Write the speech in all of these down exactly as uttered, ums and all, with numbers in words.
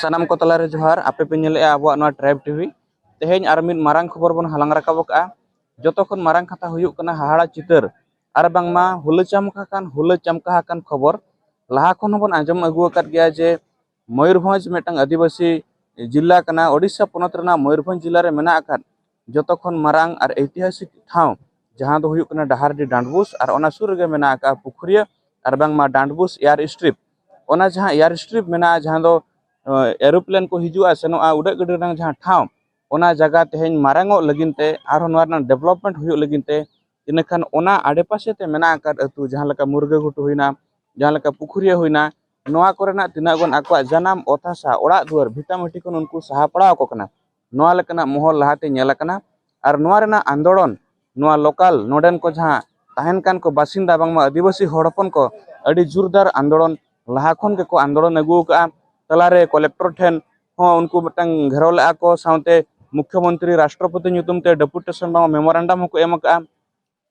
ᱥᱟᱱᱟᱢ ᱠᱚ ᱛᱟᱞᱟᱨᱮ ᱡᱚᱦᱟᱨ᱾ ᱟᱯᱮ ᱯᱮ ᱧᱮᱞᱮᱫᱼᱟ ᱟᱵᱚᱣᱟᱜ ᱱᱚᱣᱟ ᱴᱨᱟᱭᱤᱵᱽ ᱴᱤᱵᱷᱤ᱾ ᱛᱮᱦᱮᱧ ᱟᱨ ᱢᱤᱫ ᱢᱟᱨᱟᱝ ᱠᱷᱚᱵᱚᱨ ᱵᱚᱱ ᱦᱟᱞᱟᱝ ᱨᱟᱠᱟᱵ ᱟᱠᱟᱫᱼᱟ᱾ ᱡᱚᱛᱚ ᱠᱷᱚᱱ ᱢᱟᱨᱟᱝ ᱠᱟᱛᱷᱟ ᱦᱩᱭᱩᱜ ᱠᱟᱱᱟ ᱦᱟᱦᱟᱲᱟ ᱪᱤᱛᱟᱹᱨ ᱟᱨ ᱵᱟᱝᱢᱟ ᱦᱩᱞᱟᱹ ᱪᱟᱢᱠᱟ ᱠᱟᱱ, ᱦᱩᱞᱟᱹ ᱪᱟᱢᱠᱟ ᱟᱠᱟᱱ ᱠᱷᱚᱵᱚᱨ᱾ ᱞᱟᱦᱟ ᱠᱷᱚᱱ ᱦᱚᱸᱵᱚᱱ ᱟᱸᱡᱚᱢ ᱟᱹᱜᱩ ᱟᱠᱟᱫ ᱜᱮᱭᱟ ᱡᱮ ᱢᱚᱭᱩᱨᱵᱷᱚᱸᱡᱽ ᱢᱤᱫᱴᱟᱝ ᱟᱹᱫᱤᱵᱟᱹᱥᱤ ᱡᱤᱞᱟ ᱠᱟᱱᱟ, ᱳᱰᱤᱥᱟ ᱯᱚᱱᱚᱛ ᱨᱮᱱᱟᱜ ᱢᱚᱭᱩᱨᱵᱷᱚᱸᱡᱽ ᱡᱤᱞᱟ ᱨᱮ ᱢᱮᱱᱟᱜ ᱟᱠᱟᱫ ᱡᱚᱛᱚ ᱠᱷᱚᱱ ᱢᱟᱨᱟᱝ ᱟᱨ ᱮᱭᱛᱤᱦᱟᱥᱤᱠ ᱴᱷᱟᱶ, ᱡᱟᱦᱟᱸ ᱫᱚ ᱦᱩᱭᱩᱜ ᱠᱟᱱᱟ ᱰᱟᱦᱟᱨᱰᱤ ᱰᱟᱸᱰᱵᱩᱥ, ᱟᱨ ᱚᱱᱟ ᱥᱩᱨ ᱨᱮᱜᱮ ᱢᱮᱱᱟᱜ ᱟᱠᱟᱫ ᱯᱩᱠᱷᱩᱨᱤᱭᱟᱹ ᱟᱨ ᱵᱟᱝᱢᱟ ᱰᱟᱸᱰᱵᱩᱥ ᱮᱭᱟᱨ ᱥᱴᱨᱤᱯ᱾ ᱚᱱᱟ ᱡᱟᱦᱟᱸ ᱮᱭᱟᱨ ᱥᱴᱨᱤᱯ ᱢᱮᱱᱟᱜᱼᱟ, ᱡᱟᱦᱟᱸ ᱫᱚ ᱮᱨᱳᱯᱞᱮᱱ ᱠᱚ ᱦᱤᱡᱩᱜᱼᱟ ᱥᱮᱱᱚᱜᱼᱟ, ᱩᱰᱟᱹᱜ ᱜᱟᱹᱰᱤ ᱨᱮᱱᱟᱜ ᱡᱟᱦᱟᱸ ᱴᱷᱟᱶ, ᱚᱱᱟ ᱡᱟᱭᱜᱟ ᱛᱮᱦᱮᱧ ᱢᱟᱨᱟᱝ ᱚᱜ ᱞᱟᱹᱜᱤᱫ ᱛᱮ, ᱟᱨᱦᱚᱸ ᱱᱚᱣᱟ ᱨᱮᱱᱟᱜ ᱰᱮᱵᱷᱞᱚᱯᱢᱮᱱᱴ ᱦᱩᱭᱩᱜ ᱞᱟᱹᱜᱤᱫ ᱛᱮ, ᱤᱱᱟᱹᱠᱷᱟᱱ ᱚᱱᱟ ᱟᱰᱮᱯᱟᱥᱮ ᱛᱮ ᱢᱮᱱᱟᱜ ᱟᱠᱟᱫ ᱟᱹᱛᱩ, ᱡᱟᱦᱟᱸ ᱞᱮᱠᱟ ᱢᱩᱨᱜᱟᱹ ᱜᱷᱩᱴᱩ ᱦᱩᱭᱱᱟ, ᱡᱟᱦᱟᱸ ᱞᱮᱠᱟ ᱯᱩᱠᱷᱩᱨᱤᱭᱟᱹ ᱦᱩᱭᱱᱟ, ᱱᱚᱣᱟ ᱠᱚᱨᱮᱱᱟᱜ ᱛᱤᱱᱟᱹᱜ ᱜᱟᱱ ᱟᱠᱚᱣᱟᱜ ᱡᱟᱱᱟᱢ ᱚᱛ ᱦᱟᱥᱟ, ᱚᱲᱟᱜ ᱫᱩᱣᱟᱹᱨ, ᱵᱷᱤᱴᱟᱢᱟᱹᱴᱤ ᱠᱷᱚᱱ ᱩᱱᱠᱩ ᱥᱟᱦᱟ ᱯᱟᱲᱟᱣ ᱟᱠᱚ ᱠᱟᱱᱟ, ᱱᱚᱣᱟ ᱞᱮᱠᱟᱱᱟᱜ ᱢᱚᱦᱚᱨ ᱞᱟᱦᱟᱛᱮ ᱧᱮᱞ ᱟᱠᱟᱱᱟ᱾ ᱟᱨ ᱱᱚᱣᱟ ᱨᱮᱱᱟᱜ ᱟᱱᱫᱳᱲᱚᱱ, ᱱᱚᱣᱟ ᱞᱳᱠᱟᱞ ᱱᱚᱰᱮᱱ ᱠᱚ ᱡᱟᱦᱟᱸ ᱛᱟᱦᱮᱱ ᱠᱟᱱ ᱠᱚ ᱵᱟᱥᱤᱱᱫᱟ, ᱵᱟᱝᱢᱟ ᱟᱹᱫᱤᱵᱟᱹᱥᱤ ᱦᱚᱲ ᱦᱚᱯᱚᱱ ᱠᱚ, ᱟᱹᱰᱤ ᱡᱳᱨᱫᱟᱨ ᱟᱱᱫᱳᱲᱚᱱ ᱞᱟᱦᱟ ᱠᱷᱚᱱ ᱜᱮᱠᱚ ᱟᱱᱫᱳᱲᱚᱱ ᱟᱹᱜᱩ ᱟᱠᱟᱫᱼᱟ᱾ ᱛᱟᱞᱟᱨᱮ ᱠᱚᱞᱮᱠᱴᱚᱨ ᱴᱷᱮᱱ ᱦᱚᱸ ᱩᱱᱠᱩ ᱢᱤᱫᱴᱟᱝ ᱜᱷᱮᱨᱟᱣ ᱞᱮᱫᱼᱟ ᱠᱚ, ᱥᱟᱶᱛᱮ ᱢᱩᱠᱷᱭᱚᱢᱚᱱᱛᱨᱤ ᱨᱟᱥᱴᱨᱚᱯᱚᱛᱤ ᱧᱩᱛᱩᱢ ᱛᱮ ᱰᱮᱯᱩᱴᱮᱥᱚᱱ ᱵᱟᱝ ᱢᱮᱢᱳᱨᱟᱱᱰᱟᱢ ᱦᱚᱸᱠᱚ ᱮᱢ ᱟᱠᱟᱫᱼᱟ᱾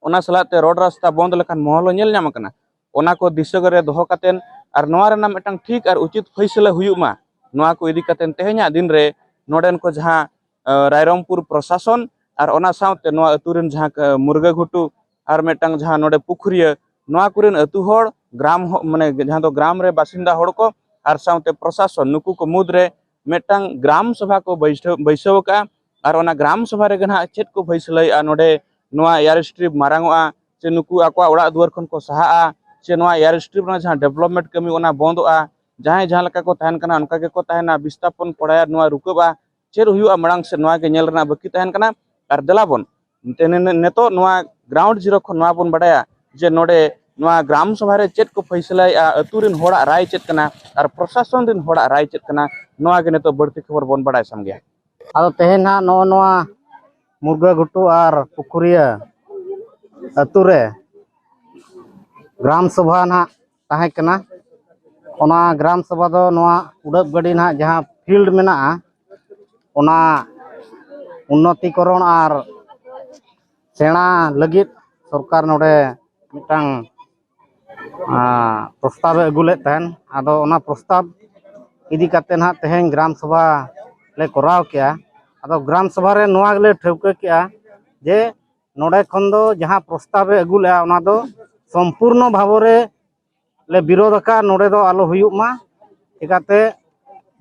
ᱚᱱᱟ ᱥᱟᱞᱟᱜ ᱛᱮ ᱨᱳᱰ ᱨᱟᱥᱛᱟ ᱵᱚᱱᱫ ᱞᱮᱠᱷᱟᱱ ᱢᱚᱦᱚᱞ ᱦᱚᱸ ᱧᱮᱞ ᱧᱟᱢ ᱟᱠᱟᱱᱟ᱾ ᱚᱱᱟ ᱠᱚ ᱫᱤᱥᱟᱹ ᱨᱮ ᱫᱚᱦᱚ ᱠᱟᱛᱮᱱ ᱟᱨ ᱱᱚᱣᱟ ᱨᱮᱱᱟᱜ ᱢᱤᱫᱴᱟᱝ ᱴᱷᱤᱠ ᱟᱨ ᱩᱪᱤᱛ ᱯᱷᱟᱹᱭᱥᱟᱹᱞᱟ ᱦᱩᱭᱩᱜ ᱢᱟ, ᱱᱚᱣᱟ ᱠᱚ ᱤᱫᱤ ᱠᱟᱛᱮᱱ ᱛᱮᱦᱮᱧᱟᱜ ᱫᱤᱱ ᱨᱮ ᱱᱚᱰᱮᱱ ᱠᱚ ᱡᱟᱦᱟᱸ, ᱟᱸ, ᱨᱟᱭᱨᱚᱝᱯᱩᱨ ᱯᱨᱚᱥᱟᱥᱚᱱ ᱟᱨ ᱚᱱᱟ ᱥᱟᱶᱛᱮ ᱱᱚᱣᱟ ᱟᱹᱛᱩ ᱨᱮᱱ ᱡᱟᱦᱟᱸ ᱠᱟ-, ᱢᱩᱨᱜᱟᱹ ᱜᱷᱩᱴᱩ ᱟᱨ ᱢᱤᱫᱴᱟᱝ ᱡᱟᱦᱟᱸ ᱱᱚᱰᱮ ᱯᱩᱠᱷᱩᱨᱤᱭᱟᱹ, ᱱᱚᱣᱟ ᱠᱚᱨᱮᱱ ᱟᱹᱛᱩ ᱦᱚᱲ, ᱜᱨᱟᱢ ᱦᱚ-, ᱢᱟᱱᱮ ᱡᱟᱦᱟᱸ ᱫᱚ ᱜᱨᱟᱢ ᱨᱮ ᱵᱟᱥᱤᱱᱫᱟ ᱦᱚᱲ ᱠᱚ ᱟᱨ ᱥᱟᱶᱛᱮ ᱯᱨᱚᱥᱟᱥᱚᱱ, ᱱᱩᱠᱩ ᱠᱚ ᱢᱩᱫᱽᱨᱮ ᱢᱤᱫᱴᱟᱝ ᱜᱨᱟᱢ ᱥᱚᱵᱷᱟ ᱠᱚ ᱵᱟᱹᱭᱥᱟᱹᱣ, ᱵᱟᱹᱭᱥᱟᱹᱣ ᱟᱠᱟᱫᱼᱟ᱾ ᱟᱨ ᱚᱱᱟ ᱜᱨᱟᱢ ᱥᱚᱵᱷᱟ ᱨᱮᱜᱮ ᱱᱟᱦᱟᱜ ᱪᱮᱫ ᱠᱚ ᱯᱷᱟᱹᱭᱥᱟᱹᱞᱟᱹᱭᱮᱫᱼᱟ, ᱱᱚᱰᱮ ᱱᱚᱣᱟ ᱮᱭᱟᱨ ᱥᱴᱨᱤᱯ ᱢᱟᱨᱟᱝ ᱚᱜᱼᱟ ᱥᱮ ᱱᱩᱠᱩ ᱟᱠᱚᱣᱟᱜ ᱚᱲᱟᱜ ᱫᱩᱣᱟᱹᱨ ᱠᱷᱚᱱ ᱠᱚ ᱥᱟᱦᱟᱜᱼᱟ ᱥᱮ ᱱᱚᱣᱟ ᱮᱭᱟᱨ ᱥᱴᱨᱤᱯ ᱨᱮᱱᱟᱜ ᱡᱟᱦᱟᱸ ᱰᱮᱵᱷᱞᱚᱯᱢᱮᱱᱴ ᱠᱟᱹᱢᱤ ᱚᱱᱟ ᱵᱚᱱᱫᱚᱜᱼᱟ, ᱡᱟᱦᱟᱸᱭ ᱡᱟᱦᱟᱸ ᱞᱮᱠᱟ ᱠᱚ ᱛᱟᱦᱮᱱ ᱠᱟᱱᱟ ᱚᱱᱠᱟ ᱜᱮᱠᱚ ᱛᱟᱦᱮᱱᱟ, ᱵᱤᱥᱛᱷᱟᱯᱚᱱ ᱯᱚᱲᱟᱭᱟᱨ ᱱᱚᱣᱟ ᱨᱩᱠᱟᱹᱵᱼᱟ, ᱪᱮᱫ ᱦᱩᱭᱩᱜᱼᱟ ᱢᱟᱲᱟᱝ ᱥᱮᱫ, ᱱᱚᱣᱟ ᱜᱮ ᱧᱮᱞ ᱨᱮᱱᱟᱜ ᱵᱟᱹᱠᱤ ᱛᱟᱦᱮᱱ ᱠᱟᱱᱟ᱾ ᱟᱨ ᱫᱮᱞᱟ ᱵᱚᱱ ᱱᱤᱛᱚᱜ ᱱᱚᱣᱟ ᱜᱨᱟᱣᱩᱱᱰ ᱡᱤᱨᱳ ᱠᱷᱚᱱ ᱱᱚᱣᱟ ᱵᱚᱱ ᱵᱟᱰᱟᱭᱟ ᱡᱮ ᱱᱚᱰᱮ ᱱᱚᱣᱟ ᱜᱨᱟᱢ ᱥᱚᱵᱷᱟ ᱨᱮ ᱪᱮᱫ ᱠᱚ ᱯᱷᱟᱹᱭᱥᱟᱞᱟᱭᱮᱫᱼᱟ, ᱟᱹᱛᱩ ᱨᱮᱱ ᱦᱚᱲᱟᱜ ᱨᱟᱭ ᱪᱮᱫ ᱠᱟᱱᱟ ᱟᱨ ᱯᱨᱚᱥᱟᱥᱚᱱ ᱨᱮᱱ ᱦᱚᱲᱟᱜ ᱨᱟᱭ ᱪᱮᱫ ᱠᱟᱱᱟ, ᱱᱚᱣᱟ ᱜᱮ ᱱᱤᱛᱚᱜ ᱵᱟᱹᱲᱛᱤ ᱠᱷᱚᱵᱚᱨ ᱵᱚᱱ ᱵᱟᱰᱟᱭ ᱥᱟᱢᱜᱮᱭᱟ᱾ ᱟᱫᱚ ᱛᱮᱦᱮᱧ ᱱᱟᱦᱟᱜ ᱱᱚᱜᱼᱚ ᱱᱚᱣᱟ ᱢᱩᱨᱜᱟᱹ ᱜᱷᱩᱴᱩ ᱟᱨ ᱯᱩᱠᱷᱩᱨᱤᱭᱟᱹ ᱟᱹᱛᱩ ᱨᱮ ᱜᱨᱟᱢ ᱥᱚᱵᱷᱟ ᱱᱟᱦᱟᱜ ᱛᱟᱦᱮᱸ ᱠᱟᱱᱟ᱾ ᱚᱱᱟ ᱜᱨᱟᱢ ᱥᱚᱵᱷᱟ ᱫᱚ ᱱᱚᱣᱟ ᱩᱰᱟᱹᱜ ᱜᱟᱹᱰᱤ ᱱᱟᱦᱟᱜ ᱡᱟᱦᱟᱸ ᱯᱷᱤᱞᱰ ᱢᱮᱱᱟᱜᱼᱟ, ᱚᱱᱟ ᱩᱱᱱᱚᱛᱤᱠᱚᱨᱚᱱ ᱟᱨ ᱥᱮᱬᱟ ᱞᱟᱹᱜᱤᱫ ᱥᱚᱨᱠᱟᱨ ᱱᱚᱰᱮ ᱢᱤᱫᱴᱟᱝ, ᱟᱸ, ᱯᱨᱚᱥᱛᱟᱵᱮ ᱟᱹᱜᱩ ᱞᱮᱫ ᱛᱟᱦᱮᱱ᱾ ᱟᱫᱚ ᱚᱱᱟ ᱯᱨᱚᱥᱛᱟᱵ ᱤᱫᱤ ᱠᱟᱛᱮ ᱱᱟᱦᱟᱜ ᱛᱮᱦᱮᱧ ᱜᱨᱟᱢ ᱥᱚᱵᱷᱟ ᱞᱮ ᱠᱚᱨᱟᱣ ᱠᱮᱜᱼᱟ᱾ ᱟᱫᱚ ᱜᱨᱟᱢ ᱥᱚᱵᱷᱟ ᱨᱮ ᱱᱚᱣᱟ ᱜᱮᱞᱮ ᱴᱷᱟᱹᱣᱠᱟᱹ ᱠᱮᱜᱼᱟ ᱡᱮ ᱱᱚᱰᱮ ᱠᱷᱚᱱ ᱫᱚ ᱡᱟᱦᱟᱸ ᱯᱨᱚᱥᱛᱟᱵ ᱮ ᱟᱹᱜᱩ ᱞᱮᱜᱼᱟ, ᱚᱱᱟ ᱫᱚ ᱥᱚᱢᱯᱩᱨᱱᱚ ᱵᱷᱟᱵᱚ ᱨᱮ ᱞᱮ ᱵᱤᱨᱳᱫ ᱟᱠᱟᱫ, ᱱᱚᱰᱮ ᱫᱚ ᱟᱞᱚ ᱦᱩᱭᱩᱜ ᱢᱟ᱾ ᱪᱤᱠᱟᱹᱛᱮ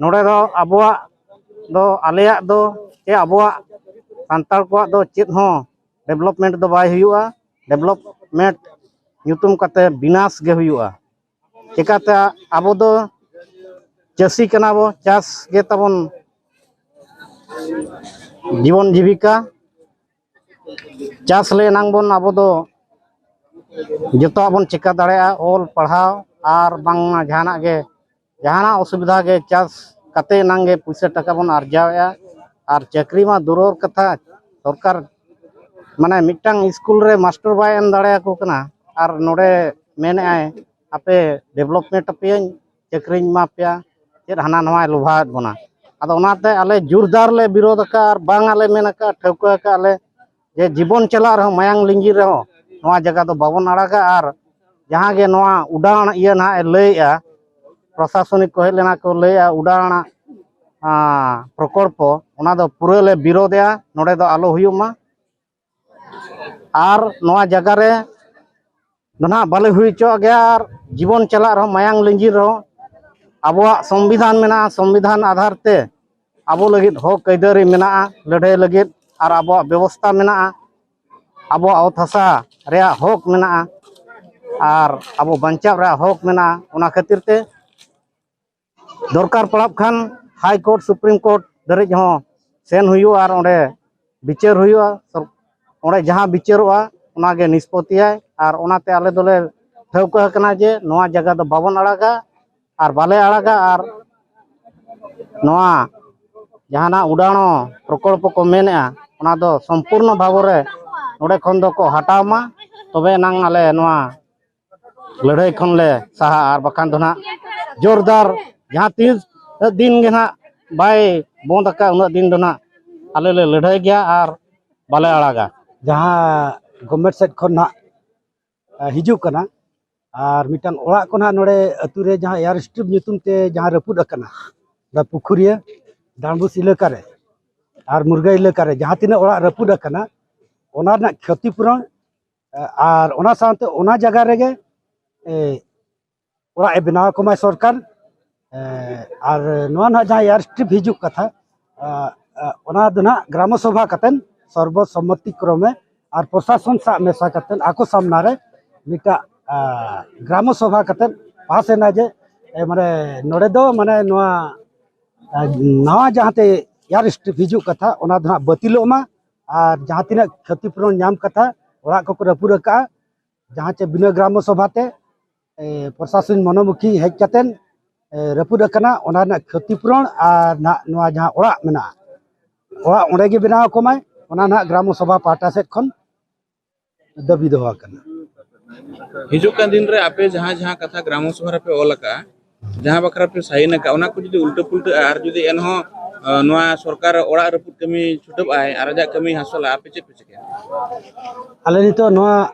ᱱᱚᱰᱮ ᱫᱚ ᱟᱵᱚᱣᱟᱜ ᱫᱚ, ᱟᱞᱮᱭᱟᱜ ᱫᱚ ᱪᱮ ᱟᱵᱚᱣᱟᱜ ᱥᱟᱱᱛᱟᱲ ᱠᱚᱣᱟᱜ ᱫᱚ ᱪᱮᱫ ᱦᱚᱸ ᱰᱮᱵᱷᱞᱚᱯᱢᱮᱱᱴ ᱫᱚ ᱵᱟᱭ ᱦᱩᱭᱩᱜᱼᱟ᱾ ᱰᱮᱵᱷᱞᱚᱯᱢᱮᱱᱴ ᱧᱩᱛᱩᱢ ᱠᱟᱛᱮ ᱵᱤᱱᱟᱥ ᱜᱮ ᱦᱩᱭᱩᱜᱼᱟ᱾ ᱪᱤᱠᱟᱹᱛᱮ ᱟᱵᱚ ᱫᱚ ᱪᱟᱹᱥᱤ ᱠᱟᱱᱟ ᱵᱚ, ᱪᱟᱥ ᱜᱮ ᱛᱟᱵᱚᱱ ᱡᱤᱵᱚᱱ ᱡᱤᱵᱤᱠᱟ᱾ ᱪᱟᱥ ᱞᱮ ᱮᱱᱟᱝ ᱵᱚᱱ ᱟᱵᱚ ᱫᱚ ᱡᱚᱛᱚᱣᱟᱜ ᱵᱚᱱ ᱪᱮᱠᱟ ᱫᱟᱲᱮᱭᱟᱜᱼᱟ, ᱚᱞ ᱯᱟᱲᱦᱟᱣ ᱟᱨ ᱵᱟᱝᱢᱟ ᱡᱟᱦᱟᱱᱟᱜ ᱜᱮ, ᱡᱟᱦᱟᱱᱟᱜ ᱚᱥᱩᱵᱤᱫᱷᱟ ᱜᱮ ᱪᱟᱥ ᱠᱟᱛᱮ ᱮᱱᱟᱝ ᱜᱮ ᱯᱩᱭᱥᱟᱹ ᱴᱟᱠᱟ ᱵᱚᱱ ᱟᱨᱡᱟᱣᱮᱫᱼᱟ᱾ ᱟᱨ ᱪᱟᱹᱠᱨᱤ ᱢᱟ ᱫᱩᱨᱚᱨ ᱠᱟᱛᱷᱟ, ᱥᱚᱨᱠᱟᱨ ᱢᱟᱱᱮ ᱢᱤᱫᱴᱟᱝ ᱥᱠᱩᱞ ᱨᱮ ᱢᱟᱥᱴᱟᱨ ᱵᱟᱭ ᱮᱢ ᱫᱟᱲᱮᱭᱟᱠᱚ ᱠᱟᱱᱟ, ᱟᱨ ᱱᱚᱰᱮ ᱢᱮᱱᱮᱫᱼᱟᱭ ᱟᱯᱮ ᱰᱮᱵᱷᱞᱚᱯᱢᱮᱱᱴ ᱟᱯᱮᱭᱟᱹᱧ, ᱪᱟᱹᱠᱨᱤᱧ ᱮᱢᱟ ᱯᱮᱭᱟ, ᱪᱮᱫ ᱦᱟᱱᱟ ᱱᱚᱣᱟᱭ ᱞᱚᱵᱷᱟᱣᱮᱫ ᱵᱚᱱᱟ᱾ ᱟᱫᱚ ᱚᱱᱟᱛᱮ ᱟᱞᱮ ᱡᱳᱨᱫᱟᱨ ᱞᱮ ᱵᱤᱨᱳᱫ ᱟᱠᱟᱫᱼᱟ ᱟᱨ ᱵᱟᱝ ᱟᱞᱮ ᱢᱮᱱ ᱟᱠᱟᱫᱼᱟ, ᱴᱷᱟᱹᱣᱠᱟᱹ ᱟᱠᱟᱫ ᱞᱮ ᱡᱮ ᱡᱤᱵᱚᱱ ᱪᱟᱞᱟᱜ ᱨᱮᱦᱚᱸ, ᱢᱟᱭᱟᱝ ᱞᱤᱸᱡᱤᱱ ᱨᱮᱦᱚᱸ ᱱᱚᱣᱟ ᱡᱟᱭᱜᱟ ᱫᱚ ᱵᱟᱵᱚᱱ ᱟᱲᱟᱜᱟ᱾ ᱟᱨ ᱡᱟᱦᱟᱸ ᱜᱮ ᱱᱚᱣᱟ ᱩᱰᱟᱣᱟᱱ ᱤᱭᱟᱹ ᱱᱟᱦᱟᱜ ᱮ ᱞᱟᱹᱭᱮᱜᱼᱟ, ᱯᱨᱚᱥᱟᱥᱚᱱᱤᱠ ᱠᱚ ᱦᱮᱡ ᱞᱮᱱᱟ ᱠᱚ ᱞᱟᱹᱭᱮᱜᱼᱟ ᱩᱰᱟᱣᱟᱱ, ᱟᱸ, ᱯᱨᱚᱠᱚᱞᱯᱚ, ᱚᱱᱟ ᱫᱚ ᱯᱩᱨᱟᱹ ᱞᱮ ᱵᱤᱨᱳᱫᱮᱜᱼᱟ, ᱱᱚᱰᱮ ᱫᱚ ᱟᱞᱚ ᱦᱩᱭᱩᱜ ᱢᱟ᱾ ᱟᱨ ᱱᱚᱣᱟ ᱡᱟᱭᱜᱟ ᱨᱮ ᱫᱚ ᱱᱟᱦᱟᱜ ᱵᱟᱞᱮ ᱦᱩᱭ ᱦᱚᱪᱚᱣᱟᱜ ᱜᱮᱭᱟ᱾ ᱟᱨ ᱡᱤᱵᱚᱱ ᱪᱟᱞᱟᱜ ᱨᱮᱦᱚᱸ, ᱢᱟᱭᱟᱝ ᱞᱤᱸᱡᱤᱱ ᱨᱮᱦᱚᱸ, ᱟᱵᱚᱣᱟᱜ ᱥᱚᱝᱵᱤᱫᱷᱟᱱ ᱢᱮᱱᱟᱜᱼᱟ, ᱥᱚᱝᱵᱤᱫᱷᱟᱱ ᱟᱫᱷᱟᱨ ᱛᱮ ᱟᱵᱚ ᱞᱟᱹᱜᱤᱫ ᱦᱚᱠ ᱟᱹᱭᱫᱟᱹᱨᱤ ᱢᱮᱱᱟᱜᱼᱟ, ᱞᱟᱹᱲᱦᱟᱹᱭ ᱞᱟᱹᱜᱤᱫ, ᱟᱨ ᱟᱵᱚᱣᱟᱜ ᱵᱮᱵᱚᱥᱛᱷᱟ ᱢᱮᱱᱟᱜᱼᱟ, ᱟᱵᱚᱣᱟᱜ ᱚᱛ ᱦᱟᱥᱟ ᱨᱮᱭᱟᱜ ᱦᱚᱠ ᱢᱮᱱᱟᱜᱼᱟ, ᱟᱨ ᱟᱵᱚ ᱵᱟᱧᱪᱟᱣ ᱨᱮᱭᱟᱜ ᱦᱚᱠ ᱢᱮᱱᱟᱜᱼᱟ᱾ ᱚᱱᱟ ᱠᱷᱟᱹᱛᱤᱨ ᱛᱮ ᱫᱚᱨᱠᱟᱨ ᱯᱟᱲᱟᱜ ᱠᱷᱟᱱ ᱦᱟᱭ ᱠᱳᱨᱴ, ᱥᱩᱯᱨᱤᱢ ᱠᱳᱨᱴ ᱫᱷᱟᱹᱨᱤᱡ ᱦᱚᱸ ᱥᱮᱱ ᱦᱩᱭᱩᱜᱼᱟ ᱟᱨ ᱚᱸᱰᱮ ᱵᱤᱪᱟᱹᱨ ᱦᱩᱭᱩᱜᱼᱟ᱾ ᱥᱚᱨ-, ᱚᱸᱰᱮ ᱡᱟᱦᱟᱸ ᱵᱤᱪᱟᱹᱨᱚᱜᱼᱟ, ᱚᱱᱟᱜᱮ ᱱᱤᱥᱯᱚᱛᱤᱭᱟᱭ᱾ ᱟᱨ ᱚᱱᱟᱛᱮ ᱟᱞᱮ ᱫᱚᱞᱮ ᱴᱷᱟᱹᱣᱠᱟᱹ ᱟᱠᱟᱱᱟ ᱡᱮ ᱱᱚᱣᱟ ᱡᱟᱭᱜᱟ ᱫᱚ ᱵᱟᱵᱚᱱ ᱟᱲᱟᱜᱟ ᱟᱨ ᱵᱟᱞᱮ ᱟᱲᱟᱜᱟ᱾ ᱟᱨ ᱱᱚᱣᱟ ᱡᱟᱦᱟᱱᱟᱜ ᱩᱰᱟᱬᱚ ᱯᱨᱚᱠᱚᱞᱯᱚ ᱠᱚ ᱢᱮᱱᱮᱜᱼᱟ, ᱚᱱᱟ ᱫᱚ ᱥᱚᱢᱯᱩᱨᱱᱚ ᱵᱷᱟᱵᱚ ᱨᱮ ᱱᱚᱰᱮ ᱠᱷᱚᱱ ᱫᱚᱠᱚ ᱦᱟᱴᱟᱣ ᱢᱟ, ᱛᱚᱵᱮ ᱮᱱᱟᱝ ᱟᱞᱮ ᱱᱚᱣᱟ ᱞᱟᱹᱲᱦᱟᱹᱭ ᱠᱷᱚᱱ ᱞᱮ ᱥᱟᱦᱟᱜᱼᱟ᱾ ᱟᱨ ᱵᱟᱠᱷᱟᱱ ᱫᱚ ᱱᱟᱦᱟᱜ ᱡᱳᱨᱫᱟᱨ ᱡᱟᱦᱟᱸ ᱛᱤᱱᱟᱹᱜ ᱫᱤᱱ ᱜᱮ ᱱᱟᱦᱟᱜ ᱵᱟᱭ ᱵᱚᱱᱫ ᱟᱠᱟᱫ, ᱩᱱᱟᱹᱜ ᱫᱤᱱ ᱫᱚ ᱱᱟᱦᱟᱜ ᱟᱞᱮ ᱞᱮ ᱞᱟᱹᱲᱦᱟᱹᱭ ᱜᱮᱭᱟ ᱟᱨ ᱵᱟᱞᱮ ᱟᱲᱟᱜᱟ᱾ ᱡᱟᱦᱟᱸ ᱜᱚᱵᱷᱢᱮᱱᱴ ᱥᱮᱫ ᱠᱷᱚᱱ ᱱᱟᱦᱟᱜ, ᱮ, ᱦᱤᱡᱩᱜ ᱠᱟᱱᱟ, ᱟᱨ ᱢᱤᱫᱴᱟᱝ ᱚᱲᱟᱜ ᱠᱚ ᱱᱟᱦᱟᱜ ᱱᱚᱰᱮ ᱟᱹᱛᱩ ᱨᱮ ᱡᱟᱦᱟᱸ ᱮᱭᱟᱨ ᱥᱴᱨᱤᱯ ᱧᱩᱛᱩᱢ ᱛᱮ ᱡᱟᱦᱟᱸ ᱨᱟᱹᱯᱩᱫ ᱟᱠᱟᱱᱟ, ᱚᱱᱟ ᱯᱩᱠᱷᱩᱨᱤᱭᱟᱹ, ᱰᱟᱸᱰᱵᱩᱥ ᱮᱞᱟᱠᱟ ᱨᱮ ᱟᱨ ᱢᱩᱨᱜᱟᱹ ᱮᱞᱟᱠᱟ ᱨᱮ ᱡᱟᱦᱟᱸ ᱛᱤᱱᱟᱹᱜ ᱚᱲᱟᱜ ᱨᱟᱹᱯᱩᱫ ᱟᱠᱟᱱᱟ, ᱚᱱᱟ ᱨᱮᱱᱟᱜ ᱠᱷᱚᱛᱤ ᱯᱩᱨᱚᱱ, ᱮ, ᱟᱨ ᱚᱱᱟ ᱥᱟᱶᱛᱮ ᱚᱱᱟ ᱡᱟᱭᱜᱟ ᱨᱮᱜᱮ, ᱮ, ᱚᱲᱟᱜ ᱮ ᱵᱮᱱᱟᱣ ᱟᱠᱚ ᱢᱟᱭ ᱥᱚᱨᱠᱟᱨ᱾ ᱮ, ᱟᱨ ᱱᱚᱣᱟ ᱱᱟᱦᱟᱜ ᱡᱟᱦᱟᱸ ᱮᱭᱟᱨ ᱥᱴᱨᱤᱯ ᱦᱤᱡᱩᱜ ᱠᱟᱛᱷᱟ, ᱟ, ᱟ, ᱚᱱᱟ ᱫᱚ ᱱᱟᱦᱟᱜ ᱜᱨᱟᱢᱚ ᱥᱚᱵᱷᱟ ᱠᱟᱛᱮᱱ, ᱥᱚᱨᱵᱚ ᱥᱚᱢᱢᱚᱛᱤ ᱠᱨᱚᱢᱮ ᱟᱨ ᱯᱨᱚᱥᱟᱥᱚᱱ ᱥᱟᱶ ᱢᱮᱥᱟ ᱠᱟᱛᱮᱱ ᱟᱠᱚ ᱥᱟᱢᱱᱟ ᱨᱮ ᱢᱤᱫᱴᱟᱜ, ᱟ, ᱜᱨᱟᱢᱚ ᱥᱚᱵᱷᱟ ᱠᱟᱛᱮᱱ ᱯᱟᱥ ᱮᱱᱟ ᱡᱮ, ᱮ, ᱢᱟᱱᱮ ᱱᱚᱰᱮ ᱫᱚ ᱢᱟᱱᱮ ᱱᱚᱣᱟ, ᱟ, ᱱᱟᱣᱟ ᱡᱟᱦᱟᱸᱛᱮ ᱮᱭᱟᱨ ᱥᱴᱨᱤᱯ ᱦᱤᱡᱩᱜ ᱠᱟᱛᱷᱟ, ᱚᱱᱟ ᱫᱚ ᱱᱟᱦᱟᱜ ᱵᱟᱹᱛᱤᱞᱚᱜ ᱢᱟ᱾ ᱟᱨ ᱡᱟᱦᱟᱸ ᱛᱤᱱᱟᱹᱜ ᱠᱷᱚᱛᱤ ᱯᱩᱨᱚᱱ ᱧᱟᱢ ᱠᱟᱛᱷᱟ, ᱚᱲᱟᱜ ᱠᱚᱠᱚ ᱨᱟᱹᱯᱩᱫ ᱟᱠᱟᱫᱼᱟ, ᱡᱟᱦᱟᱸ ᱪᱮ ᱵᱤᱱᱟᱹ ᱜᱨᱟᱢᱚ ᱥᱚᱵᱷᱟ ᱛᱮ, ᱮ, ᱯᱨᱚᱥᱟᱥᱚᱱ ᱢᱚᱱᱳᱢᱩᱠᱷᱤ ᱦᱮᱡ ᱠᱟᱛᱮᱱ, ᱮ, ᱨᱟᱹᱯᱩᱫ ᱟᱠᱟᱱᱟ, ᱚᱱᱟ ᱨᱮᱱᱟᱜ ᱠᱷᱚᱛᱤ ᱯᱩᱨᱚᱱ ᱟᱨ ᱱᱟᱜ ᱱᱚᱣᱟ ᱡᱟᱦᱟᱸ ᱚᱲᱟᱜ ᱢᱮᱱᱟᱜᱼᱟ, ᱚᱲᱟᱜ ᱚᱸᱰᱮ ᱜᱮ ᱵᱮᱱᱟᱣ ᱟᱠᱚ ᱢᱟᱭ, ᱚᱱᱟ ᱱᱟᱜ ᱜᱨᱟᱢᱚ ᱥᱚᱵᱷᱟ ᱯᱟᱦᱴᱟ ᱥᱮᱫ ᱠᱷᱚᱱ ᱫᱟᱹᱵᱤ ᱫᱚᱦᱚ ᱟᱠᱟᱱᱟ᱾ ᱦᱤᱡᱩᱜ ᱠᱟᱱ ᱫᱤᱱ ᱨᱮ ᱟᱯᱮ ᱡᱟᱦᱟᱸ ᱡᱟᱦᱟᱸ ᱠᱟᱛᱷᱟ ᱜᱨᱟᱢᱚ ᱥᱚᱵᱷᱟ ᱨᱮᱯᱮ ᱚᱞ ᱟᱠᱟᱜᱼᱟ, ᱡᱟᱦᱟᱸ ᱵᱟᱠᱷᱨᱟ ᱯᱮ ᱥᱟᱭᱤᱱ ᱟᱠᱟᱫᱼᱟ, ᱚᱱᱟ ᱠᱚ ᱡᱩᱫᱤ ᱩᱞᱴᱟᱹ ᱯᱩᱞᱴᱟᱹᱜᱼᱟ ᱟᱨ ᱡᱩᱫᱤ ᱮᱱᱦᱚᱸ, ᱟ, ᱱᱚᱣᱟ ᱥᱚᱨᱠᱟᱨ ᱚᱲᱟᱜ ᱨᱟᱹᱯᱩᱫ ᱠᱟᱹᱢᱤ ᱪᱷᱩᱴᱟᱹᱜ ᱟᱭ ᱟᱨ ᱟᱡᱟᱜ ᱠᱟᱹᱢᱤ ᱦᱟᱥᱚᱞᱟ, ᱟᱯᱮ ᱪᱮᱫ ᱯᱮ ᱪᱤᱠᱟᱹᱭᱟ? ᱟᱞᱮ ᱱᱤᱛᱚᱜ ᱱᱚᱣᱟ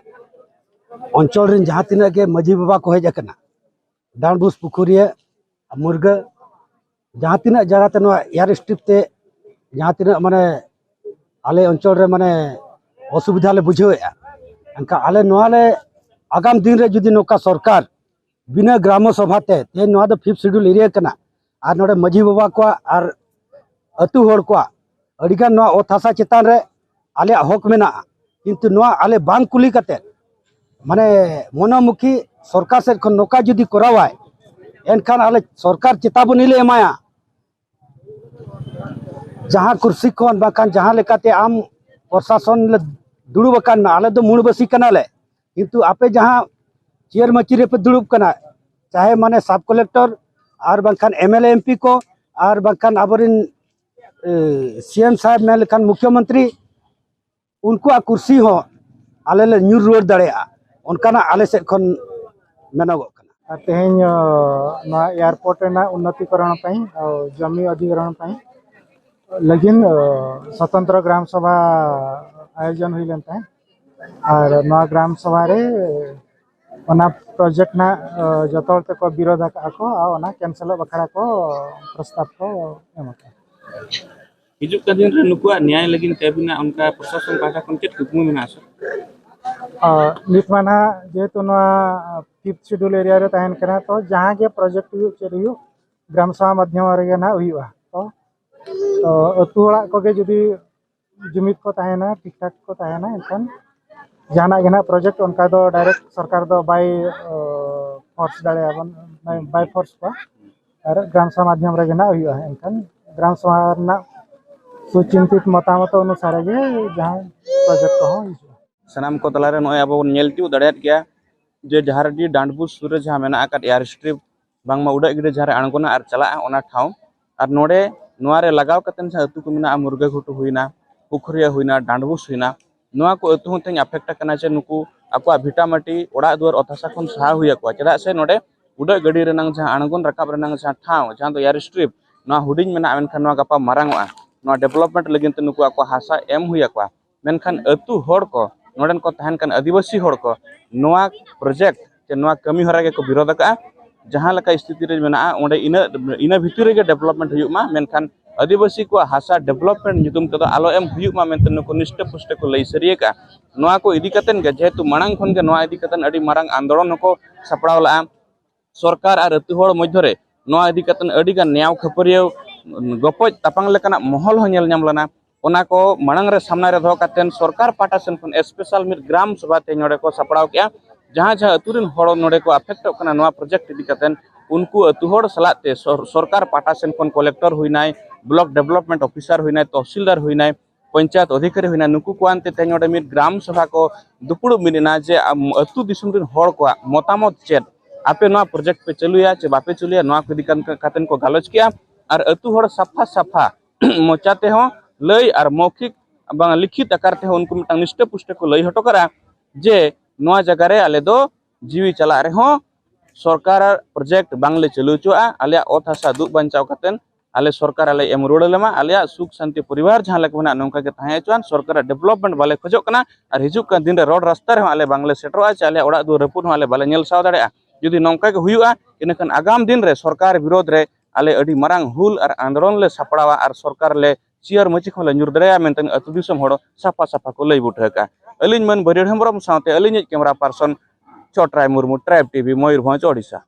ᱚᱧᱪᱚᱞ ᱨᱮᱱ ᱡᱟᱦᱟᱸ ᱛᱤᱱᱟᱹᱜ ᱜᱮ ᱢᱟᱹᱡᱷᱤ ᱵᱟᱵᱟ ᱠᱚ ᱦᱮᱡ ᱟᱠᱟᱱᱟ, ᱰᱟᱸᱰᱵᱩᱥ, ᱯᱩᱠᱷᱩᱨᱤᱭᱟᱹ, ᱢᱩᱨᱜᱟᱹ, ᱡᱟᱦᱟᱸ ᱛᱤᱱᱟᱹᱜ ᱡᱟᱭᱜᱟ ᱛᱮ ᱱᱚᱣᱟ ᱮᱭᱟᱨ ᱥᱴᱨᱤᱯ ᱛᱮ ᱡᱟᱦᱟᱸ ᱛᱤᱱᱟᱹᱜ ᱢᱟᱱᱮ ᱟᱞᱮ ᱚᱧᱪᱚᱞ ᱨᱮ ᱢᱟᱱᱮ ᱚᱥᱩᱵᱤᱫᱷᱟ ᱞᱮ ᱵᱩᱡᱷᱟᱹᱣᱮᱫᱼᱟ, ᱮᱱᱠᱷᱟᱱ ᱟᱞᱮ ᱱᱚᱣᱟ ᱞᱮ ᱟᱜᱟᱢ ᱫᱤᱱ ᱨᱮ ᱡᱩᱫᱤ ᱱᱚᱝᱠᱟ ᱥᱚᱨᱠᱟᱨ ᱵᱤᱱᱟᱹ ᱜᱨᱟᱢᱚ ᱥᱚᱵᱷᱟ ᱛᱮ, ᱛᱮᱦᱮᱧ ᱱᱚᱣᱟ ᱫᱚ ᱯᱷᱤᱯᱛᱷ ᱥᱤᱰᱩᱞ ᱮᱨᱤᱭᱟ ᱠᱟᱱᱟ, ᱟᱨ ᱱᱚᱰᱮ ᱢᱟᱹᱡᱷᱤ ᱵᱟᱵᱟ ᱠᱚᱣᱟᱜ ᱟᱨ ᱟᱹᱛᱩ ᱦᱚᱲ ᱠᱚᱣᱟᱜ ᱟᱹᱰᱤᱜᱟᱱ ᱱᱚᱣᱟ ᱚᱛ ᱦᱟᱥᱟ ᱪᱮᱛᱟᱱ ᱨᱮ ᱟᱞᱮᱭᱟᱜ ᱦᱚᱠ ᱢᱮᱱᱟᱜᱼᱟ, ᱠᱤᱱᱛᱩ ᱱᱚᱣᱟ ᱟᱞᱮ ᱵᱟᱝ ᱠᱩᱞᱤ ᱠᱟᱛᱮ ᱢᱟᱱᱮ ᱢᱚᱱᱳᱢᱩᱠᱷᱤ ᱥᱚᱨᱠᱟᱨ ᱥᱮᱫ ᱠᱷᱚᱱ ᱱᱚᱝᱠᱟ ᱡᱩᱫᱤ ᱠᱚᱨᱟᱣᱟᱭ, ᱮᱱᱠᱷᱟᱱ ᱟᱞᱮ ᱥᱚᱨᱠᱟᱨ ᱪᱮᱛᱟᱵᱚᱱᱤ ᱞᱮ ᱮᱢᱟᱭᱟ᱾ ᱡᱟᱦᱟᱸ ᱠᱩᱨᱥᱤ ᱠᱷᱚᱱ ᱵᱟᱝᱠᱷᱟᱱ ᱡᱟᱦᱟᱸ ᱞᱮᱠᱟᱛᱮ ᱟᱢ ᱯᱨᱚᱥᱟᱥᱚᱱ ᱞᱮ ᱫᱩᱲᱩᱵ ᱟᱠᱟᱱ ᱢᱮ, ᱟᱞᱮ ᱫᱚ ᱢᱩᱲ ᱵᱟᱹᱥᱤ ᱠᱟᱱᱟᱞᱮ, ᱠᱤᱱᱛᱩ ᱟᱯᱮ ᱡᱟᱦᱟᱸ ᱪᱮᱭᱟᱨ ᱢᱟᱹᱪᱤ ᱨᱮᱯᱮ ᱫᱩᱲᱩᱵ ᱠᱟᱱᱟ, ᱪᱟᱦᱮ ᱢᱟᱱᱮ ᱥᱟᱵ ᱠᱚᱞᱮᱠᱴᱚᱨ ᱟᱨ ᱵᱟᱝᱠᱷᱟᱱ M L A, M P ᱠᱚ ᱟᱨ ᱵᱟᱝᱠᱷᱟᱱ ᱟᱵᱚᱨᱮᱱ, ᱮ, ᱥᱤ ᱮᱢ ᱥᱟᱦᱮᱵᱽ ᱢᱮᱱ ᱞᱮᱠᱷᱟᱱ ᱢᱩᱠᱷᱭᱚᱢᱚᱱᱛᱨᱤ, ᱩᱱᱠᱩᱣᱟᱜ ᱠᱩᱨᱥᱤ ᱦᱚᱸ ᱟᱞᱮ ᱞᱮ ᱧᱩᱨ ᱨᱩᱣᱟᱹᱲ ᱫᱟᱲᱮᱭᱟᱜᱼᱟ, ᱚᱱᱠᱟᱱᱟᱜ ᱟᱞᱮ ᱥᱮᱫ ᱠᱷᱚᱱ ᱢᱮᱱᱚᱜᱚᱜ ᱠᱟᱱᱟ᱾ ᱟᱨ ᱛᱮᱦᱮᱧ, ᱚ, ᱱᱚᱣᱟ ᱮᱭᱟᱨᱯᱳᱨᱴ ᱨᱮᱱᱟᱜ ᱩᱱᱱᱚᱛᱤᱠᱚᱨᱚᱱ ᱯᱟᱭ, ᱚ, ᱡᱚᱢᱤ ᱚᱫᱷᱤᱜᱨᱚᱦᱚᱱ ᱯᱟᱭ ᱞᱟᱹᱜᱤᱫ, ᱚ, ᱥᱚᱛᱚᱱᱛᱨᱚ ᱜᱨᱟᱢ ᱥᱚᱵᱷᱟ ᱟᱭᱳᱡᱚᱱ ᱦᱩᱭ ᱞᱮᱱ ᱛᱟᱦᱮᱸᱫ᱾ ᱟᱨ ᱱᱚᱣᱟ ᱜᱨᱟᱢ ᱥᱚᱵᱷᱟ ᱨᱮ ᱚᱱᱟ ᱯᱨᱚᱡᱮᱠᱴ ᱱᱟᱜ ᱡᱚᱛᱚ ᱦᱚᱲ ᱛᱮᱠᱚ ᱵᱤᱨᱳᱫ ᱟᱠᱟᱫᱼᱟ ᱠᱚ ᱟᱨ ᱚᱱᱟ ᱠᱮᱱᱥᱮᱞᱚᱜ ᱵᱟᱠᱷᱨᱟ ᱠᱚ ᱯᱨᱚᱥᱛᱟᱵ ᱠᱚ ᱮᱢ ᱟᱠᱟᱫᱼᱟ᱾ ᱦᱤᱡᱩᱜ ᱠᱟᱱ ᱫᱤᱱ ᱨᱮ ᱱᱩᱠᱩᱣᱟᱜ ᱱᱮᱭᱟᱭ ᱞᱟᱹᱜᱤᱫ ᱛᱮ ᱟᱹᱵᱤᱱᱟᱜ ᱚᱱᱠᱟ ᱯᱨᱚᱥᱟᱥᱚᱱ ᱯᱟᱦᱴᱟ ᱠᱷᱚᱱ ᱪᱮᱫ ᱠᱩᱠᱢᱩ ᱢᱮᱱᱟᱜᱼᱟ ᱥᱮ? ᱱᱤᱛ ᱢᱟ ᱱᱟᱦᱟᱜ ᱡᱮᱦᱮᱛᱩ ᱱᱚᱣᱟ ᱯᱷᱤᱯᱛᱷ ᱥᱤᱰᱩᱞ ᱮᱨᱤᱭᱟ ᱨᱮ ᱛᱟᱦᱮᱱ ᱠᱟᱱᱟ, ᱛᱚ ᱡᱟᱦᱟᱸ ᱜᱮ ᱯᱨᱚᱡᱮᱠᱴ ᱦᱩᱭᱩᱜ ᱪᱮᱫ ᱦᱩᱭᱩᱜ ᱜᱨᱟᱢ ᱥᱚᱵᱷᱟ ᱢᱟᱫᱽᱫᱷᱚᱢ ᱨᱮᱜᱮ ᱱᱟᱦᱟᱜ ᱦᱩᱭᱩᱜᱼᱟ᱾ ᱛᱚ ᱛᱚ ᱟᱹᱛᱩ ᱚᱲᱟᱜ ᱠᱚᱜᱮ ᱡᱩᱫᱤ ᱡᱩᱢᱤᱫ ᱠᱚ ᱛᱟᱦᱮᱱᱟ, ᱴᱷᱤᱠ ᱴᱷᱟᱠ ᱠᱚ ᱛᱟᱦᱮᱱᱟ, ᱮᱱᱠᱷᱟᱱ ᱡᱟᱦᱟᱱᱟᱜ ᱜᱮ ᱱᱟᱦᱟᱜ ᱯᱨᱚᱡᱮᱠᱴ ᱚᱱᱠᱟ ᱫᱚ ᱰᱟᱭᱨᱮᱠᱴ ᱥᱚᱨᱠᱟᱨ ᱫᱚ ᱵᱟᱭ ᱯᱷᱳᱨᱥ ᱫᱟᱲᱮᱭᱟᱵᱚᱱ, ᱵᱟᱭ ᱯᱷᱳᱨᱥ ᱠᱚᱣᱟ᱾ ᱟᱨ ᱜᱨᱟᱢ ᱥᱚᱵᱷᱟ ᱢᱟᱫᱽᱫᱷᱚᱢ ᱨᱮᱜᱮ ᱱᱟᱦᱟᱜ ᱦᱩᱭᱩᱜᱼᱟ᱾ ᱮᱱᱠᱷᱟᱱ ᱜᱨᱟᱢ ᱥᱚᱵᱷᱟ ᱨᱮᱱᱟᱜ ᱥᱩᱪᱤᱱᱛᱤᱛ ᱢᱚᱛᱟᱢᱚᱛ ᱚᱱᱩᱥᱟᱨᱮ ᱜᱮ ᱡᱟᱦᱟᱸ ᱯᱨᱚᱡᱮᱠᱴ ᱠᱚᱦᱚᱸ ᱦᱤᱡᱩᱜᱼᱟ᱾ ᱥᱟᱱᱟᱢ ᱠᱚ ᱛᱟᱞᱟᱨᱮ ᱱᱚᱜᱼᱚᱭ ᱟᱵᱚ ᱵᱚᱱ ᱧᱮᱞ ᱛᱤᱭᱳᱜ ᱫᱟᱲᱮᱭᱟᱫ ᱜᱮᱭᱟ ᱡᱮ ᱡᱟᱦᱟᱸ ᱨᱮ ᱰᱟᱸᱰᱵᱩᱥ ᱥᱩᱨ ᱨᱮ ᱡᱟᱦᱟᱸ ᱢᱮᱱᱟᱜ ᱟᱠᱟᱫ ᱮᱭᱟᱨ ᱥᱴᱨᱤᱯ, ᱵᱟᱝᱢᱟ ᱩᱰᱟᱹᱜ ᱜᱟᱹᱰᱤ ᱡᱟᱦᱟᱸ ᱨᱮ ᱟᱬᱜᱚᱱᱟ ᱟᱨ ᱪᱟᱞᱟᱜᱼᱟ ᱚᱱᱟ ᱴᱷᱟᱶ, ᱟᱨ ᱱᱚᱰᱮ ᱱᱚᱣᱟ ᱨᱮ ᱞᱟᱜᱟᱣ ᱠᱟᱛᱮ ᱡᱟᱦᱟᱸ ᱟᱹᱛᱩ ᱠᱚ ᱢᱮᱱᱟᱜᱼᱟ, ᱢᱩᱨᱜᱟᱹ ᱜᱷᱩᱴᱩ ᱦᱩᱭᱱᱟ, ᱯᱩᱠᱷᱩᱨᱤᱭᱟᱹ ᱦᱩᱭᱱᱟ, ᱰᱟᱸᱰᱵᱩᱥ ᱦᱩᱭᱱᱟ, ᱱᱚᱣᱟ ᱠᱚ ᱟᱹᱛᱩ ᱦᱚᱸ ᱛᱮᱦᱮᱧ ᱟᱯᱷᱮᱠᱴ ᱟᱠᱟᱱᱟ ᱡᱮ ᱱᱩᱠᱩ ᱟᱠᱚᱣᱟᱜ ᱵᱷᱤᱴᱟ ᱢᱟᱹᱴᱤ, ᱚᱲᱟᱜ ᱫᱩᱣᱟᱹᱨ, ᱚᱛ ᱦᱟᱥᱟ ᱠᱷᱚᱱ ᱥᱟᱦᱟ ᱦᱩᱭ ᱟᱠᱚᱣᱟ᱾ ᱪᱮᱫᱟᱜ ᱥᱮ ᱱᱚᱰᱮ ᱩᱰᱟᱹᱜ ᱜᱟᱹᱰᱤ ᱨᱮᱱᱟᱝ ᱡᱟᱦᱟᱸ ᱟᱬᱜᱚᱱ ᱨᱟᱠᱟᱵ ᱨᱮᱱᱟᱝ ᱡᱟᱦᱟᱸ ᱴᱷᱟᱶ, ᱡᱟᱦᱟᱸ ᱫᱚ ᱮᱭᱟᱨ ᱥᱴᱨᱤᱯ, ᱱᱚᱣᱟ ᱦᱩᱰᱤᱧ ᱢᱮᱱᱟᱜᱼᱟ, ᱢᱮᱱᱠᱷᱟᱱ ᱱᱚᱣᱟ ᱜᱟᱯᱟ ᱢᱟᱨᱟᱝ ᱚᱜᱼᱟ᱾ ᱱᱚᱣᱟ ᱰᱮᱵᱷᱞᱚᱯᱢᱮᱱᱴ ᱞᱟᱹᱜᱤᱫ ᱛᱮ ᱱᱩᱠᱩ ᱟᱠᱚᱣᱟᱜ ᱦᱟᱥᱟ ᱮᱢ ᱦᱩᱭ ᱟᱠᱚᱣᱟ, ᱢᱮᱱᱠᱷᱟᱱ ᱟᱹᱛᱩ ᱦᱚᱲ ᱠᱚ, ᱱᱚᱰᱮᱱ ᱠᱚ ᱛᱟᱦᱮᱱ ᱠᱟᱱ ᱟᱹᱫᱤᱵᱟᱹᱥᱤ ᱦᱚᱲ ᱠᱚ ᱱᱚᱣᱟ ᱯᱨᱚᱡᱮᱠᱴ ᱥᱮ ᱱᱚᱣᱟ ᱠᱟᱹᱢᱤ ᱦᱚᱨᱟ ᱜᱮᱠᱚ ᱵᱤᱨᱳᱫ ᱟᱠᱟᱫᱼᱟ᱾ ᱡᱟᱦᱟᱸ ᱞᱮᱠᱟ ᱥᱛᱷᱤᱛᱤ ᱨᱮ ᱢᱮᱱᱟᱜᱼᱟ, ᱚᱸᱰᱮ ᱤᱱᱟᱹ, ᱤᱱᱟᱹ ᱵᱷᱤᱛᱤᱨ ᱨᱮᱜᱮ ᱰᱮᱵᱷᱞᱚᱯᱢᱮᱱᱴ ᱦᱩᱭᱩᱜ ᱢᱟ, ᱢᱮᱱᱠᱷᱟᱱ ᱟᱹᱫᱤᱵᱟᱹᱥᱤ ᱠᱚᱣᱟᱜ ᱦᱟᱥᱟ ᱰᱮᱵᱷᱞᱚᱯᱢᱮᱱᱴ ᱧᱩᱛᱩᱢ ᱛᱮᱫᱚ ᱟᱞᱚ ᱮᱢ ᱦᱩᱭᱩᱜ ᱢᱟ ᱢᱮᱱᱛᱮ ᱱᱩᱠᱩ ᱱᱤᱥᱴᱟᱹ ᱯᱩᱥᱴᱟᱹ ᱠᱚ ᱞᱟᱹᱭ ᱥᱟᱹᱨᱤ ᱟᱠᱟᱫᱼᱟ᱾ ᱱᱚᱣᱟ ᱠᱚ ᱤᱫᱤ ᱠᱟᱛᱮᱫ ᱜᱮ, ᱡᱮᱦᱮᱛᱩ ᱢᱟᱲᱟᱝ ᱠᱷᱚᱱ ᱜᱮ ᱱᱚᱣᱟ ᱤᱫᱤ ᱠᱟᱛᱮᱫ ᱟᱹᱰᱤ ᱢᱟᱨᱟᱝ ᱟᱱᱫᱳᱞᱚᱱ ᱦᱚᱸᱠᱚ ᱥᱟᱯᱲᱟᱣ ᱞᱮᱫᱼᱟ, ᱥᱚᱨᱠᱟᱨ ᱟᱨ ᱟᱹᱛᱩ ᱦᱚᱲ ᱢᱚᱫᱽᱫᱷᱚ ᱨᱮ ᱱᱚᱣᱟ ᱤᱫᱤ ᱠᱟᱛᱮᱫ ᱟᱹᱰᱤ ᱜᱟᱱ ᱱᱮᱭᱟᱣ ᱠᱷᱟᱹᱯᱟᱹᱨᱤᱭᱟᱹᱣ, ᱜᱚᱯᱚᱡ ᱛᱟᱯᱟᱝ ᱞᱮᱠᱟᱱᱟᱜ ᱢᱚᱦᱚᱞ ᱦᱚᱸ ᱧᱮᱞ ᱧᱟᱢ ᱞᱮᱱᱟ᱾ ᱚᱱᱟ ᱠᱚ ᱢᱟᱲᱟᱝ ᱨᱮ ᱥᱟᱢᱱᱟ ᱨᱮ ᱫᱚᱦᱚ ᱠᱟᱛᱮᱫ ᱥᱚᱨᱠᱟᱨ ᱯᱟᱦᱴᱟ ᱥᱮᱱ ᱠᱷᱚᱱ ᱥᱯᱮᱥᱟᱞ ᱢᱤᱫ ᱜᱨᱟᱢ ᱥᱚᱵᱷᱟ ᱛᱮ ᱱᱚᱰᱮ ᱠᱚ ᱥᱟᱯᱲᱟᱣ ᱠᱮᱜᱼᱟ᱾ ᱡᱟᱦᱟᱸ ᱡᱟᱦᱟᱸ ᱟᱹᱛᱩ ᱨᱮᱱ ᱦᱚᱲ ᱱᱚᱰᱮ ᱠᱚ ᱟᱯᱷᱮᱠᱴᱚᱜ ᱠᱟᱱᱟ ᱱᱚᱣᱟ ᱯᱨᱚᱡᱮᱠᱴ ᱤᱫᱤ ᱠᱟᱛᱮᱫ, ᱩᱱᱠᱩ ᱟᱹᱛᱩ ᱦᱚᱲ ᱥᱟᱞᱟᱜ ᱛᱮ ᱥᱚᱨ-, ᱥᱚᱨᱠᱟᱨ ᱯᱟᱦᱴᱟ ᱥᱮᱱ ᱠᱷᱚᱱ ᱠᱚᱞᱮᱠᱴᱚᱨ ᱦᱩᱭᱱᱟᱭ, ᱵᱞᱚᱠ ᱰᱮᱵᱷᱞᱚᱯᱢᱮᱱᱴ ᱚᱯᱷᱤᱥᱟᱨ ᱦᱩᱭᱱᱟᱭ, ᱛᱚᱦᱥᱤᱞᱫᱟᱨ ᱦᱩᱭᱱᱟᱭ, ᱯᱚᱧᱪᱟᱭᱮᱛ ᱚᱫᱷᱤᱠᱟᱨᱤ ᱦᱩᱭᱱᱟ, ᱱᱩᱠᱩ ᱠᱚ ᱟᱱᱛᱮ ᱛᱮᱦᱮᱧ ᱱᱚᱰᱮ ᱢᱤᱫ ᱜᱨᱟᱢ ᱥᱚᱵᱷᱟ ᱠᱚ ᱫᱩᱯᱲᱩᱵ ᱢᱤᱫ ᱮᱱᱟ ᱡᱮ ᱟᱢ, ᱟᱹᱛᱩ ᱫᱤᱥᱚᱢ ᱨᱮᱱ ᱦᱚᱲ ᱠᱚᱣᱟᱜ ᱢᱚᱛᱟᱢᱚᱛ ᱪᱮᱫ, ᱟᱯᱮ ᱱᱚᱣᱟ ᱯᱨᱚᱡᱮᱠᱴ ᱯᱮ ᱪᱟᱹᱞᱩᱭᱟ ᱪᱮ ᱵᱟᱯᱮ ᱪᱟᱹᱞᱩᱭᱟ, ᱱᱚᱣᱟ ᱠᱚ ᱤᱫᱤ ᱠᱟᱛᱮ ᱠᱟᱛᱮᱱ ᱠᱚ ᱜᱟᱞᱚᱪ ᱠᱮᱜᱼᱟ᱾ ᱟᱨ ᱟᱹᱛᱩ ᱦᱚᱲ ᱥᱟᱯᱷᱟ ᱥᱟᱯᱷᱟ ᱢᱚᱪᱟ ᱛᱮᱦᱚᱸ ᱞᱟᱹᱭ ᱟᱨ ᱢᱚᱣᱠᱷᱤᱠ ᱵᱟᱝ ᱞᱤᱠᱷᱤᱛ ᱟᱠᱟᱨ ᱛᱮᱦᱚᱸ ᱩᱱᱠᱩ ᱢᱤᱫᱴᱟᱝ ᱱᱤᱥᱴᱟᱹ ᱯᱩᱥᱴᱟᱹ ᱠᱚ ᱞᱟᱹᱭ ᱦᱚᱴᱚ ᱠᱟᱜᱼᱟ ᱡᱮ ᱱᱚᱣᱟ ᱡᱟᱭᱜᱟ ᱨᱮ ᱟᱞᱮ ᱫᱚ ᱡᱤᱣᱤ ᱪᱟᱞᱟᱜ ᱨᱮᱦᱚᱸ ᱥᱚᱨᱠᱟᱨ ᱟᱜ ᱯᱨᱚᱡᱮᱠᱴ ᱵᱟᱝᱞᱮ ᱪᱟᱹᱞᱩ ᱦᱚᱪᱚᱣᱟᱜᱼᱟ, ᱟᱞᱮᱭᱟᱜ ᱚᱛ ᱦᱟᱥᱟ ᱫᱩᱜ ᱵᱟᱧᱪᱟᱣ ᱠᱟᱛᱮᱱ ᱟᱞᱮ ᱥᱚᱨᱠᱟᱨ ᱟᱞᱮ ᱮᱢ ᱨᱩᱣᱟᱹᱲ ᱟᱞᱮ ᱢᱟ᱾ ᱟᱞᱮᱭᱟᱜ ᱥᱩᱠ ᱥᱟᱱᱛᱤ ᱯᱚᱨᱤᱵᱟᱨ ᱡᱟᱦᱟᱸ ᱞᱮᱠᱟ ᱢᱮᱱᱟᱜᱼᱟ, ᱱᱚᱝᱠᱟ ᱜᱮ ᱛᱟᱦᱮᱸ ᱦᱚᱪᱚᱣᱟᱱ᱾ ᱥᱚᱨᱠᱟᱨᱟᱜ ᱰᱮᱵᱷᱞᱚᱯᱢᱮᱱᱴ ᱵᱟᱞᱮ ᱠᱷᱚᱡᱚᱜ ᱠᱟᱱᱟ, ᱟᱨ ᱦᱤᱡᱩᱜ ᱠᱟᱱ ᱫᱤᱱ ᱨᱮ ᱨᱳᱰ ᱨᱟᱥᱛᱟ ᱨᱮᱦᱚᱸ ᱟᱞᱮ ᱵᱟᱝᱞᱮ ᱥᱮᱴᱮᱨᱚᱜᱼᱟ, ᱪᱮ ᱟᱞᱮᱭᱟᱜ ᱚᱲᱟᱜ ᱫᱩᱣᱟᱹᱨ ᱨᱟᱹᱯᱩᱫ ᱦᱚᱸ ᱟᱞᱮ ᱵᱟᱞᱮ ᱧᱮᱞ ᱥᱟᱦᱟᱣ ᱫᱟᱲᱮᱭᱟᱜᱼᱟ᱾ ᱡᱩᱫᱤ ᱱᱚᱝᱠᱟ ᱜᱮ ᱦᱩᱭᱩᱜᱼᱟ, ᱤᱱᱟᱹᱠᱷᱟᱱ ᱟᱜᱟᱢ ᱫᱤᱱ ᱨᱮ ᱥᱚᱨᱠᱟᱨ ᱵᱤᱨᱳᱫᱷ ᱨᱮ ᱟᱞᱮ ᱟᱹᱰᱤ ᱢᱟᱨᱟᱝ ᱦᱩᱞ ᱟᱨ ᱟᱱᱫᱳᱞᱚᱱ ᱞᱮ ᱥᱟᱯᱲᱟᱣᱟ ᱟᱨ ᱥᱚᱨᱠᱟᱨ ᱞᱮ ᱪᱤᱭᱟᱹᱨ ᱢᱟᱹᱪᱤ ᱠᱷᱚᱱ ᱞᱮ ᱧᱩᱨ ᱫᱟᱲᱮᱭᱟᱜᱼᱟ ᱢᱮᱱᱛᱮ ᱟᱹᱛᱩ ᱫᱤᱥᱚᱢ ᱦᱚᱲ ᱥᱟᱯᱷᱟ ᱥᱟᱯᱷᱟ ᱠᱚ ᱞᱟᱹᱭ ᱵᱩᱴᱟᱹ ᱟᱠᱟᱫᱼᱟ᱾ ᱟᱹᱞᱤᱧ ᱢᱟᱹᱱ ᱵᱟᱹᱨᱭᱟᱹᱲ ᱦᱮᱢᱵᱨᱚᱢ ᱥᱟᱶᱛᱮ ᱟᱹᱞᱤᱧᱤᱡ ᱠᱮᱢᱮᱨᱟ ᱯᱟᱨᱥᱚᱱ ᱪᱷᱚᱴᱨᱟᱭ ᱢᱩᱨᱢᱩ, ᱴᱨᱟᱭᱤᱵᱽ ᱴᱤᱵᱷᱤ, ᱢᱚᱭᱩᱨᱵᱷᱚᱸᱡᱽ, ᱳᱰᱤᱥᱟ᱾